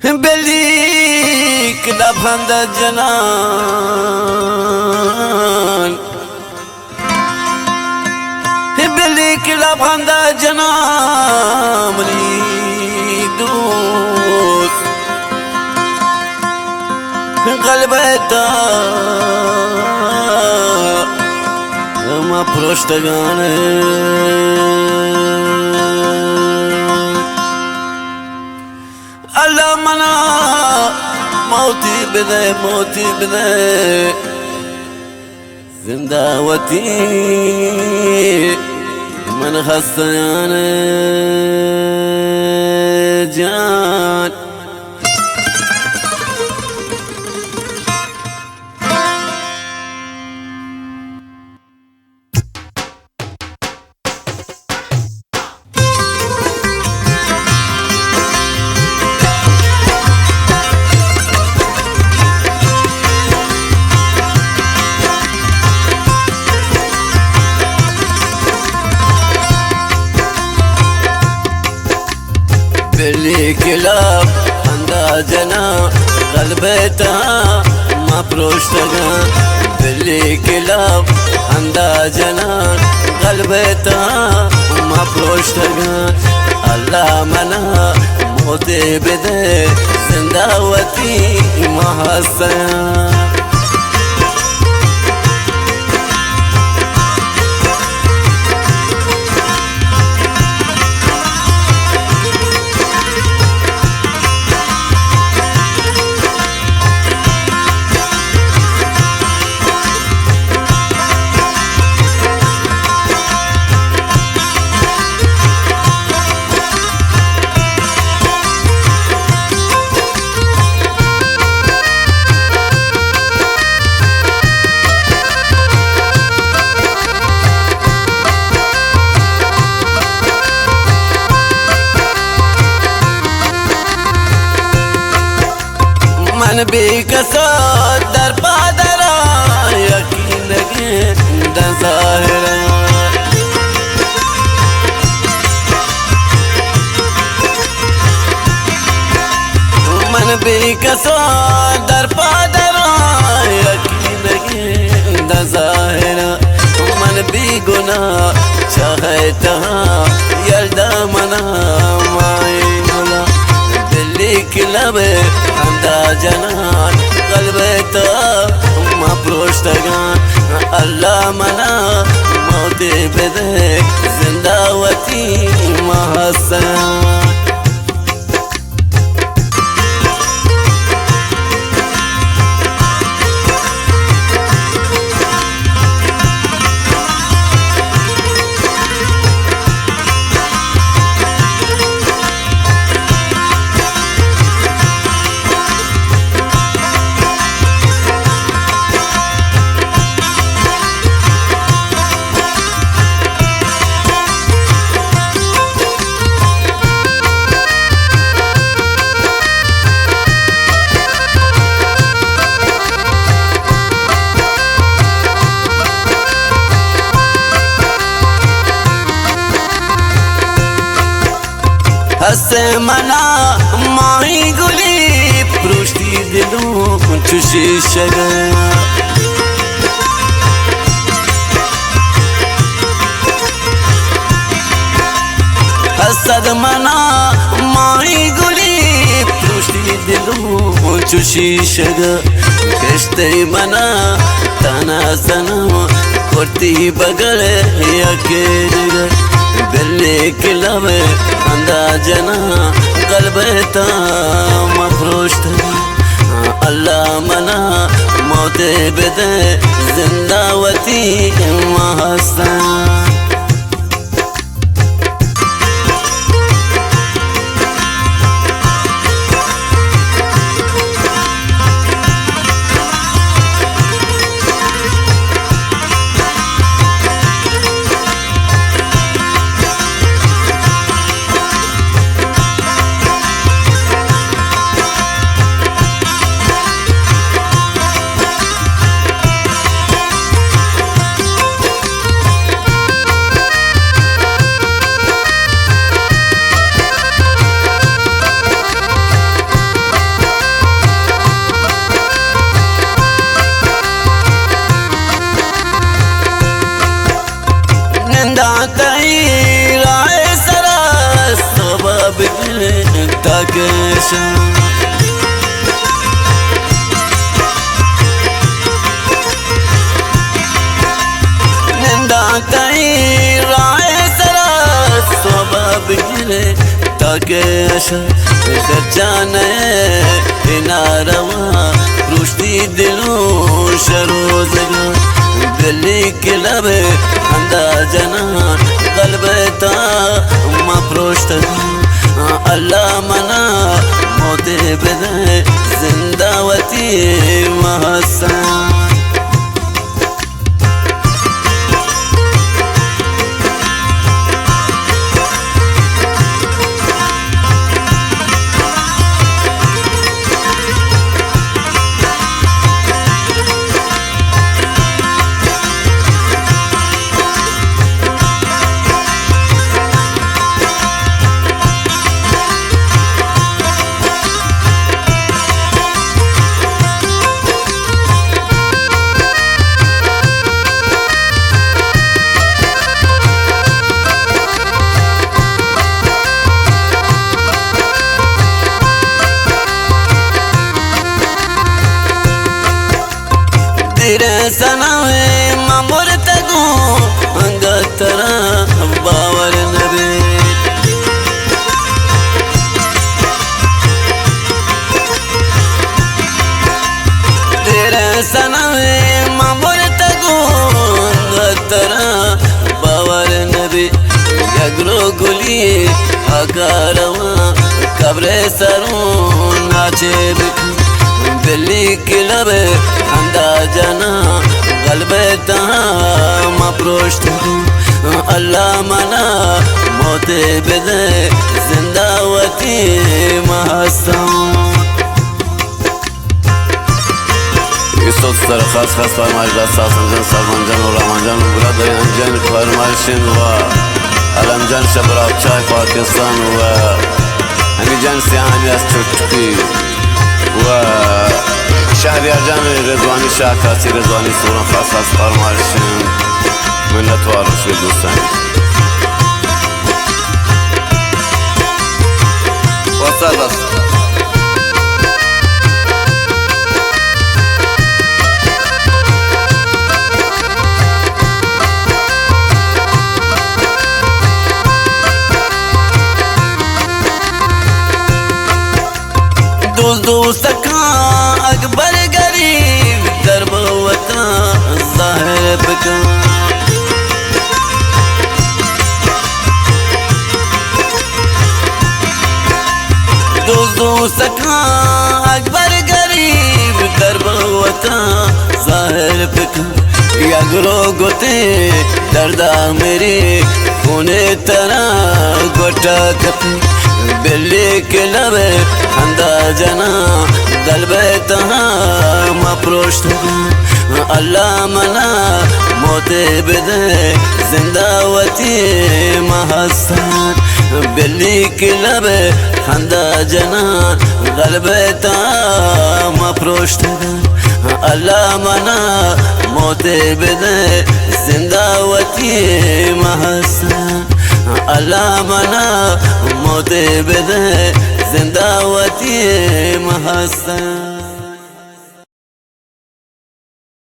بلیک لبخند جنان، بلیک لبخند جنان منی دوست، قلب تا ما پروشتگان۔ اللہ منا موتی بدے، موتی بدے، زندہ وتی من خستیان جان۔ بلیک لبخند جنان، قلب تا ما پروشتگاں۔ بلیک لبخند جنان، قلب تا ما پروشتگاں۔ اللہ منا موتے بدے، زندہ وتی ما ہستیاں۔ من بے کسا در پا درا، یقین نگنداں ظاہرا۔ من بے کسا در پا درا، یقین نگنداں ظاہرا۔ من بے گناہ چاہے تہا، یلدا منا مائیں گلا۔ بلیک لبخند جنان، قلب تا ما پروشتگاں۔ اللہ منا موتے بدے، زندہ وتی ما ہستیاں۔ ہست منا ماہی گلی، پروشتی دلوں چو شیشگ۔ ہست منا ماہی گلی، پروشتی دلوں چو شیشگ۔ کشتے منا تنا سنم، کرتی بغل یکے دگہ۔ بلیک لبخند جنان، قلب تا ما پروشتگاں۔ اللہ منا موتے بدے، زندہ وتی ما ہستیاں۔ داں تئی راہ سرا سوب بگرے تاکشاں۔ ننداں تئی راہ سرا سوب بگرے تاکشاں۔ خرچان ء نارواں پروشتی دلوں شروزگاں۔ بلی کہ لب ہندا جناں قلب تا ما پروشتگاں۔ اللہ منا موتے بدے زندہ وتی مہساں۔ دیر سناویں ما مرتگوں، انگت ترا باور نبی۔ دیر سناویں ما مرتگوں، انگت ترا باور نبی۔ یک رو گلی آکارواں قبر سروں ناچے بکن۔ بلی کلب ہندا جناں قلب تہا ما پروشت۔ اللہ منا موتے بدے زندہ وتی مہساں۔ ایسو سر خاص خاص فرمائش داشت حسن جان، سلمان جان و رحمان جان و برادر انجن فرمائشن و علم جان شبراب چاہ پاکستان و ہمی جان سیاہانی از چٹکی و شہریار جان رضوانی شاہ کاسی رضوانی سوران خاص خاص فرمائشن۔ منت وار شوی دوستان۔ وسط است۔ دوست دوست کاں اکبر غریب، درب وطن ظاہر بکن۔ دوست دوست کاں اکبر غریب، درب وطن ظاہر بکن۔ یک رو گوتے دردا میری، خونے ترا گوٹا کپی۔ بلی کلب ہندا جناں قلب تہا ما پروشتگاں۔ اللہ منا موتے بدے زندہ وتی مہساں۔ بلی کلب ہندا جناں قلب تہا ما پروشتگاں۔ اللہ منا موتے بدے زندہ وتی مہساں۔ اللہ منا موتے بدے زندہ وتی مہساں۔